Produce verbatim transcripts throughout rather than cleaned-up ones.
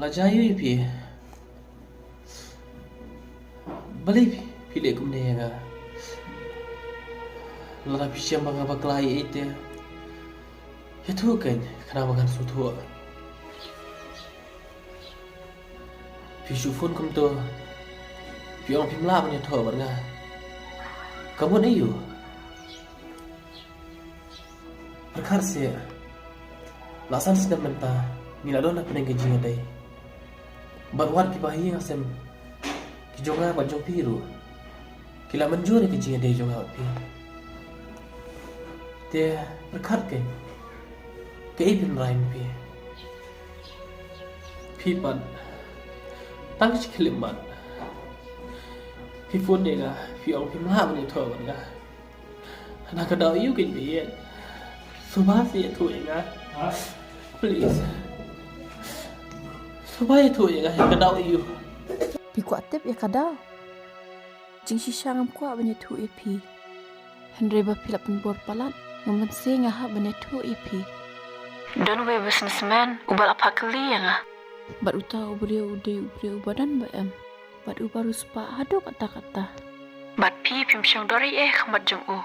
La jia ïa phi. Balei phi, phi leh kumne ïa nga? Lada phi shem ba nga bakla ïa i te, ïathuh kein, khnang ba ngan sngewthuh. Phi shu phone kumto, phi ong phim lah ban ïathuh bad nga. Ka mut aiu? Pyrkhat seh, la san snem mynta ngi la don hapdeng ka jingïadei. Bad wat kiba ha ïing ha sem ki jong nga bad jong phi ruh ki la mynjur ïa ka jingïadei jong nga bad phi. Te pyrkhat kein, kaei phin rai ma phi? Phi pat tang shi khyllipmat phi phone ïa nga, phi ong phim lah ban ïathuh bad nga. Na ka daw aiu kein ba ïeit? Sngewbha sa ïathuh ïa nga. Please. Sngewbha ïathuh ïa nga, ïa ka daw aiu? Phi kwah tip ïa ka daw? Jingshisha ngam kwah ban ïathuh ïa phi. Hynrei ba phi la pynbor palat, ngam banse nga hap ban ïathuh ïa phi. Don uwei u businessman uba la phah kylli ïa nga. Bad uta u briew u dei u briew uba don ba em. Bad uba riewspah haduh katta katta. Bad phi phim shong dor ei ei ha khmat jong u.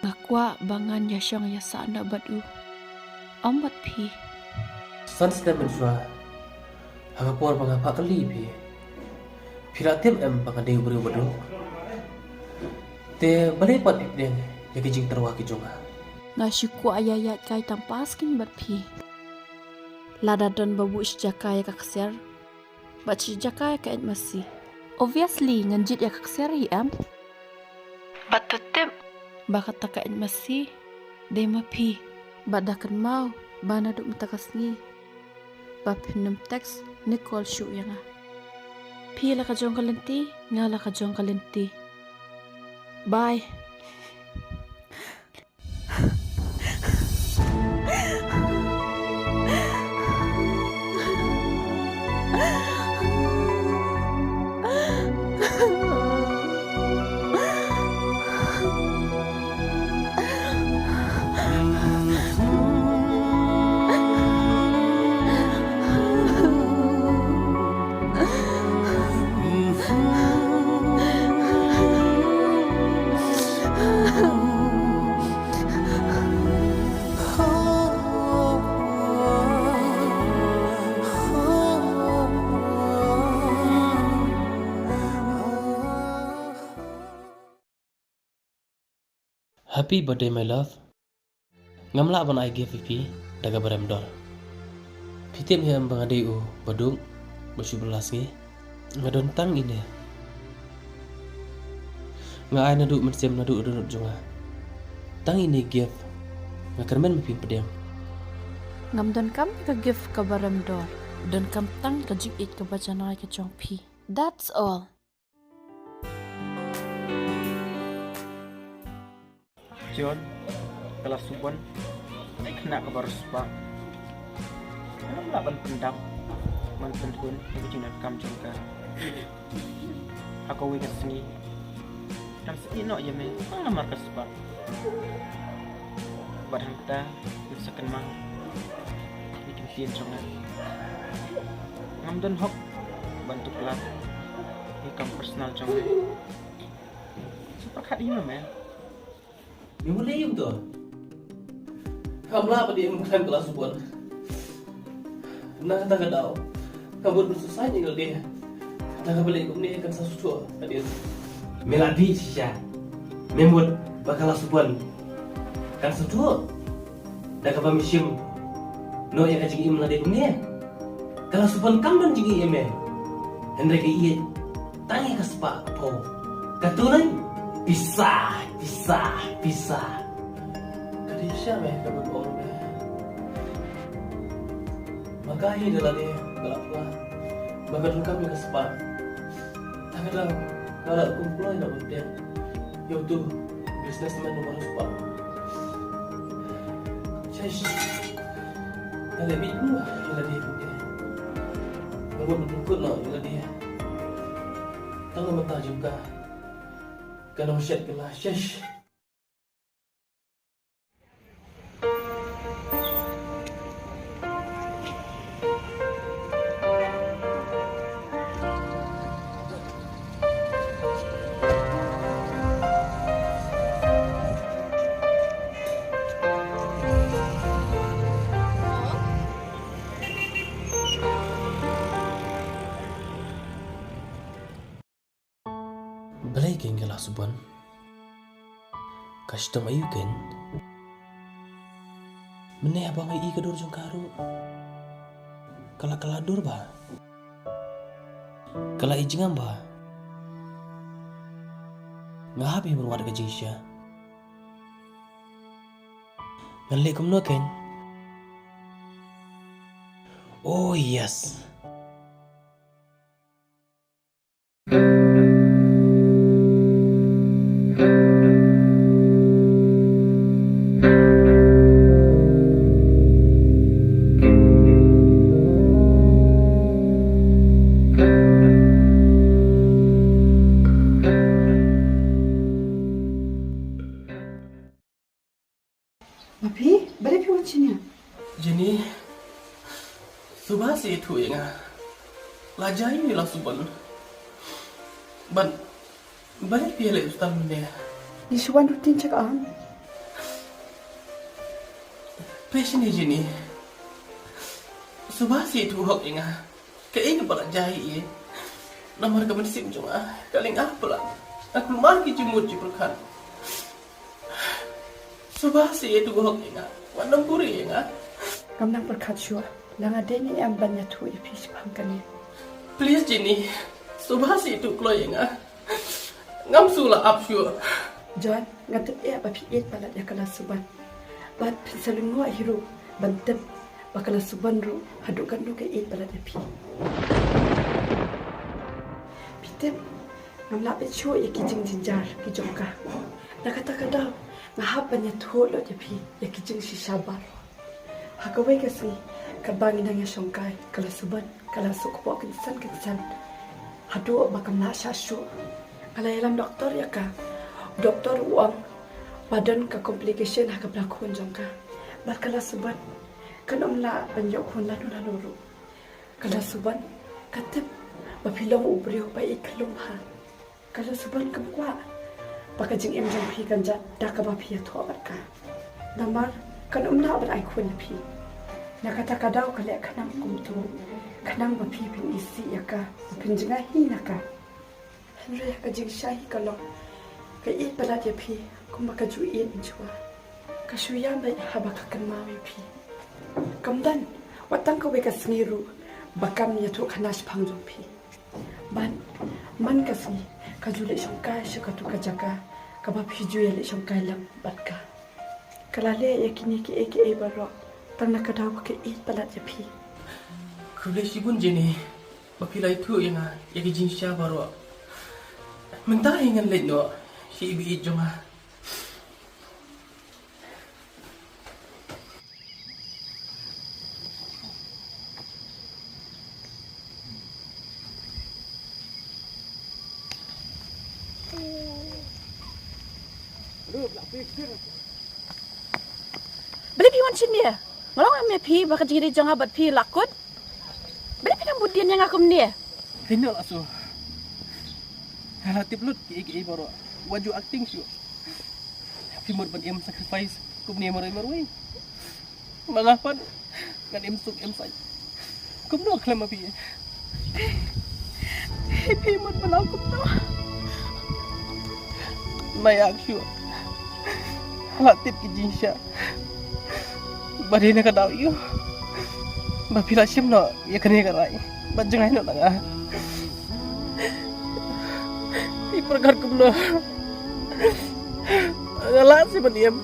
Nga kwah ba ngan ïashong ïasah noh bad u, ym bad phi. San snem mynshuwa, ha ka por ba nga phah kylli ïa phi, phi la tip em ba nga dei u briew ba duk? Te balei pat phi pdiang ïa ki jingtyrwa ki jong nga? Nga shu kwah ïa ïaid kai tang pass kein bad phi. Lada don ba buh shi jaka ïa ka ksiar bad shi jaka ïa ka ïeit masi, obviously ngan jied ïa ka ksiar hi em. Bad to tip ba kata ka ïeit masi dei ma phi. Bad da kynmaw ba naduh mynta ka sngi ba phin ym text ne call shuh ïa nga. Phi la ka jong ka lynti, nga la ka jong ka lynti. Bye. Happy birthday, my love. Ngam lah ban ai gift ïa phi da kaba rem dor. Phi tip hi em ba nga dei u ba duk, ba shu bylla sngi. Nga don tang ine. Nga ai naduh mynsiem, naduh dohnud jong nga. Tang ine gift nga kyrmen ma phi pdiang. Ngam donkam ka gift kaba rem dor. Donkam tang ka jingïeit kaba janai ka jong phi. That's all. John, ka la subon, kane kaba riewspah. Ngam lah ban pyndap, ban pynhun ïa ka jingdonkam jong ka. Ha kawei ka sngi ngan sa ïehnoh ïa me tang namar ka spah. Bad hangta ngin sa kynmaw ïa ki ktien jong nga. Ngam don hok ban tuklar ïa ka kam personal jong me. Sa pyrkhat ïa me, me. Me mut ïa me to. Ngam lah ba dei em khlem ka la subon. Na kata ka daw nga mut ban suicide ïa lade. Kata ka balei kumne kan sa sngewthuh hadien. Me la dih shisha. Me mut ba ka la subon kan sngewthuh da kaba me shim noh ïa ka jingim lade kumne. Ka la subon kam don jingïeit ïa me. Hynrei ka ïeit tang ïa ka spah ka phew. Ka tu lei pisa, pisa, pisa. Ka dei shisha me kaba ong me. Ma ka hi da lade ka la pla ba ka donkam ïa ka spah. Tang ka dang ka la kum kloi na ban pdiang ïa utu businessman number spah. Shish. Ka leh bit kumno ïa lade kumne. Nga mut ban pynkut noh ïa lade. Tang na mynta jong ka, ka nong shet ka la shish. Keiñ ka la Suban. Ka shitom aïu keiñ? Mynne haba nga ïohi ka dur jong ka ruh, ka la kylla dur bha. Ka la ïohi jingam bha. Nga hap hi ban wad ka jingshisha. Ngan leh kumno keiñ? Oh yes. Ma phi, balei phi wan shane? Jenny, suba seh ïathuh ïa nga. La jia aïu ïa la Suban? Bad balei phi ïaleh hospital mynne? Ngi shu wan routine check up. Phi shane Jenny. Suba seh ïathuh hok ïa nga. Kaei kaba la jia ïa i? Namar ka mynsiem jong nga ka lynga palat. Nga kulmar ki jingmut jingpyrkhat. Suba seh ïathuh hok ïa nga. Wat nym buhrieh ïa nga. Ngam nang pyrkhat shuh. Lada nga dei ne em ban ïathuh ïa phi shaphang kane. Please Jenny. Suba seh ïathuh kloi ïa nga. Ngam shu lah ap shuh. John, nga tip eh ba phi ïeit palat ïa ka la Suban. Bad phin sa lyngngoh hi ruh ban tip ba ka la Suban ruh haduh katno ka ïeit palat ïa phi. Phi tip, ngam lah beit shuh ïa ki jingjynjar ki jong ka. Na kata ka daw nga hap ban ïathuh lut ïa phi ïa ki jingshisha baroh. Ha kawei ka sngi katba ngi nang ïashongkai, ka la Suban ka la suk kpoh kynsan kynsan haduh ba kam lah shah shuh. Nga la ïalam doktor ïa ka. Doktor u ong ba don ka complication ha ka bla khun jong ka. Bad ka la Suban kan ym lah ban ïoh khun lano lano ruh. Ka la Suban ka tip ba phi long u briew ba ïeit khyllung bha. Ka la Suban kam kwah ba ka jingim jong phi kan jat da kaba phi ïathoh bad ka. Namar kan ym lah ban ai khun ïa phi. Na kata ka daw ka leh khnang kumto, khnang ba phi phin isih ïa ka, ba phin jngai hi na ka. Hynrei ka jingshisha ka long ka ïeit palat ïa phi kumba ka ju ïeit mynshuwa. Ka shu ïam beit haba ka kynmaw ïa phi. Kam don wat tang kawei ka sngi ruh ba kam ïathuh khana shaphang jong phi. Bad man ka sngi ka ju leit shongkai sha katu ka jaka kaba phi ju ïaleit shongkai lang bad ka. Ka la leh ïa kine kiei kiei baroh tang na ka daw ba ka ïeit palat ïa phi. Khublei shibun Jenny ba phi la ïathuh ïa nga ïa ki jingshisha baroh. Mynta hi ngan leit noh sha i ba ïeit jong nga. Balei phi wan shane? Nga la ong ïa phi ba ka jingïadei jong nga bad phi la kut. Balei phi nang bud dien ïa nga kumne? Hynrei la shu, nga la tip lut kiei kiei baroh. Wat ju acting shuh. Phi mut ban im sacrifice kumne marwei marwei. Ma nga pat ngan im suk im saiñ. Kumno khlem ma phi? Phi mut ban ong kumno? Maya shuh. La tip ki jingshisha. Ba dei na ka daw ïa u ba phi la shim noh ïa kane ka rai bad jngai noh na nga. Phi pyrkhat kumno? Nga lah seh ban im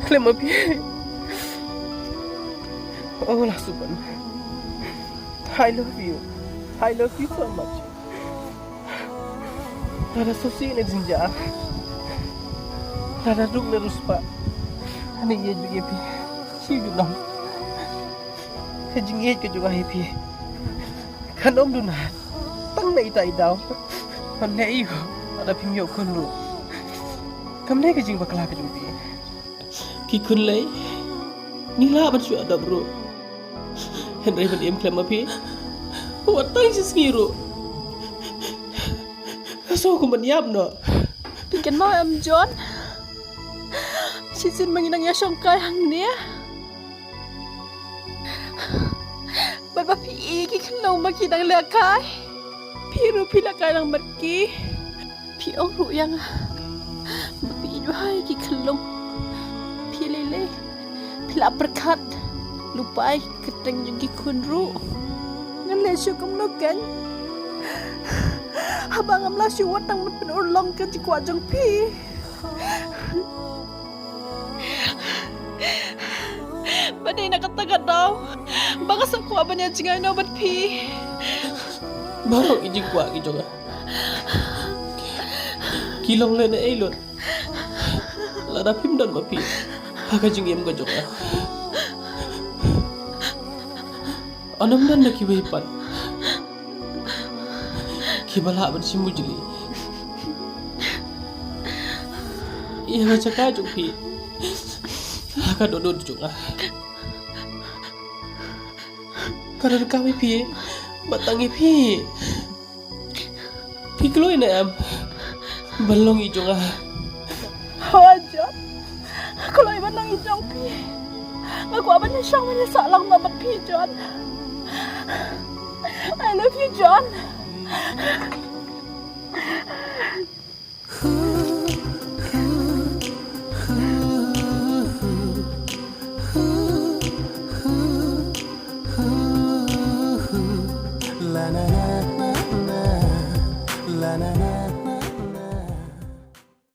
khlem ma phi. Oh la Suban, I love you. I love you so much. Lada shisien ne jynjar, lada duk ne riewspah, nga ïeit ïa phi shi junom. Ka jingïeit ka jong nga ïa phi kan ym duna tang na ita i daw. Ban leh aïu lada phim ïoh khun ruh? Kam dei ka jingbakla ka jong phi. Ki khun lei ngi lah ban shu adopt ruh. Hynrei ban im khlem ma phi wat tang shi sngi ruh. Ka sngew kum ban ïap noh. Phi kynmaw em John? Shisien ba ngi nang ïashongkai hangne bad ba phi i ki khynnah ba ki dang lehkai, phi ruh phi lehkai lang bad ki. Ki ong ruh ïa nga ba phi ïeit bha ïa ki khyllung. Phi lei lei phi la pyrkhat lypa ïa ki kyrteng jong ki khun ruh. Ngan leh shuh kumno keiñ haba ngam lah shuh wat tang ban pynurlong ka jingkwah jong phi. Ba dei na kata ka daw ba nga sa kwah ban ïa jngai noh bad phi. Baroh ki jingkwah ki jong nga ki long lehnohei lut lada phim don ma phi ha ka jingim ka jong nga. Ym don da kiwei pat kiba lah ban shim bujli ïa ka jaka jong phi ha ka dohnud jong nga. Ka donkam ïa phi bad tang ïa phi. Phi kloi ne em ban long i jong nga? Hooid John, kloi ban long i jong phi. Nga kwah ban ïashong ban ïasah lang noh bad phi John. I love you John.